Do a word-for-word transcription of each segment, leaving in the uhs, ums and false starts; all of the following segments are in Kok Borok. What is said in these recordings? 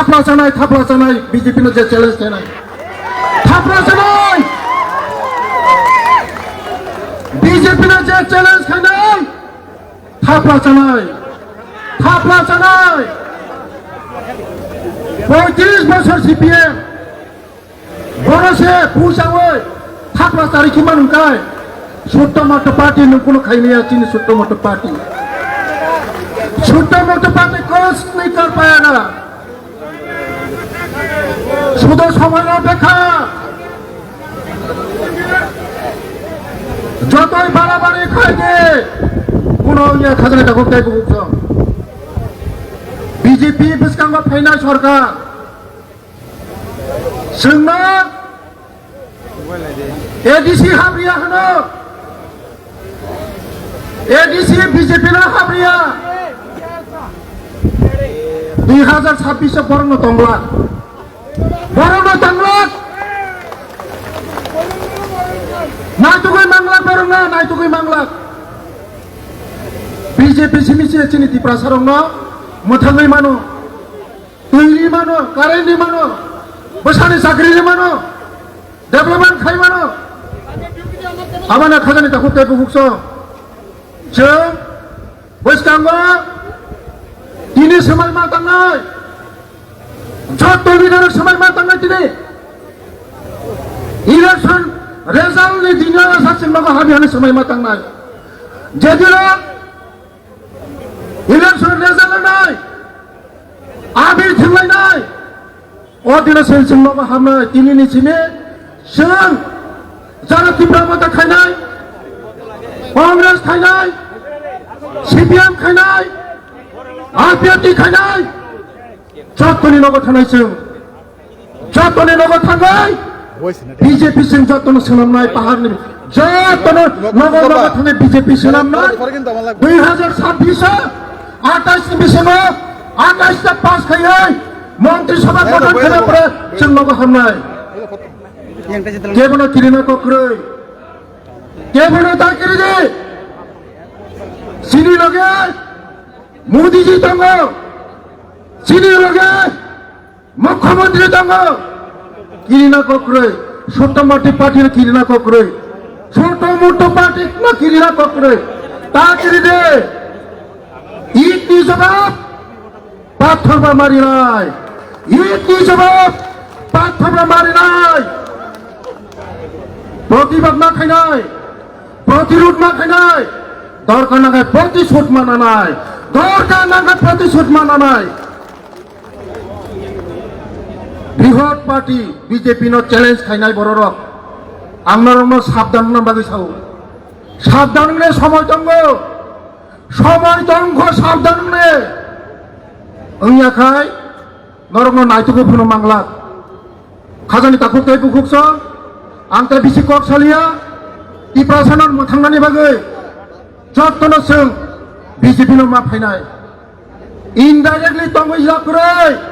Thapla chanai, thapla chanai, B J P no je challenge khainai. Thapla chanai! B J P no je challenge khainai, thapla chanai. Thapla chanai! Poitris bosor C P M. Boro se pusawi thapla chari khima nungkai. Sutto motto party nung kuno khaimaya chini sutto motto party. Sutto motto party kosni kar payana. Sudo somoi no bekha. Jotoi barabari khaide. Kuno ya khajana dago kai bukuk song. B J P bwskango phainai sorkar. Chwngno A D C habriya hwno. A D C B J P no habriya. Dui hajar sabbish o borokno tonglak. Borokno tonglak. Naitugwi manglak borokno, naitugwi manglak. B J P simi se chini Tiprasa rokno mwthangwi mano. Twi ri mano, current ri mano, bwsani chakri ri mano, development khai mano. Abana khajani takhuk tei bukhuk song. Chwng bwskango tini swmai ma tangnai. Jotto leader swmai ma tangnai tini. Election result ni dino asa chwng nogo habi hani swmai ma tangnai. Jedino election result nai. Abir thwnglainai. O dino se chwng nogo hamnai. Tini ni simi chwng Jana Tipra Motha khainai, Congress khainai, C P M khainai, R P F T khainai. Jottoni nogo thanai chwng. Jotoni nogo thangwi B J P sing jotono swnamnai paharni jotono nogo nogo thangwi B J P swnamnai. Dui hajar sabbish o atais ni bisingo atais ta pass khaiwi Montri Sabha gothan khaiwi pore chwng nogo hamnai. Kebono kirina kokrwi. Kebono ta kiridi. Chini loge Modi ji tongo. Chini loge Mukhyamantri tongo, kirina kokrwi, Sutto Motto party no kirina kokrwi, Sutto Motto party no kirina kokrwi, ta kiri de, it ni jawab, pathor ba marinai, it ni jawab, pathor ba marinai, protibad ma khainai, protirud ma khainai, dorkar nangkhe protishud ma nanai, dorkar nangkhe protishud ma nanai. Brihot party B J P no challenge khainai bororok. Ang norokno sabdan wngna bagwi sao. Sabdan wngne somoi tongo. Somoi tongkho sabdan wngne. Wngya khai norokno naitugwi phano manglak. Khajani takhuk tei bukhuk song. Ang tei bisi kok saliya. Tiprasa no mwthangnani bagwi. Jottono chwng B J P no ma phainai. Indirectly tongwi lab kwrwi.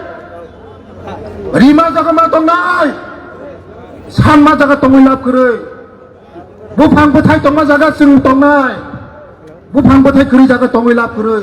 Rima jaga ma tongnai. Sanma jaga tongwi lab kwrwi. Buphang bwthai tongma jaga chwng tongnai. Buphang bwthai kwrwi jaga tongwi lab kwrwi.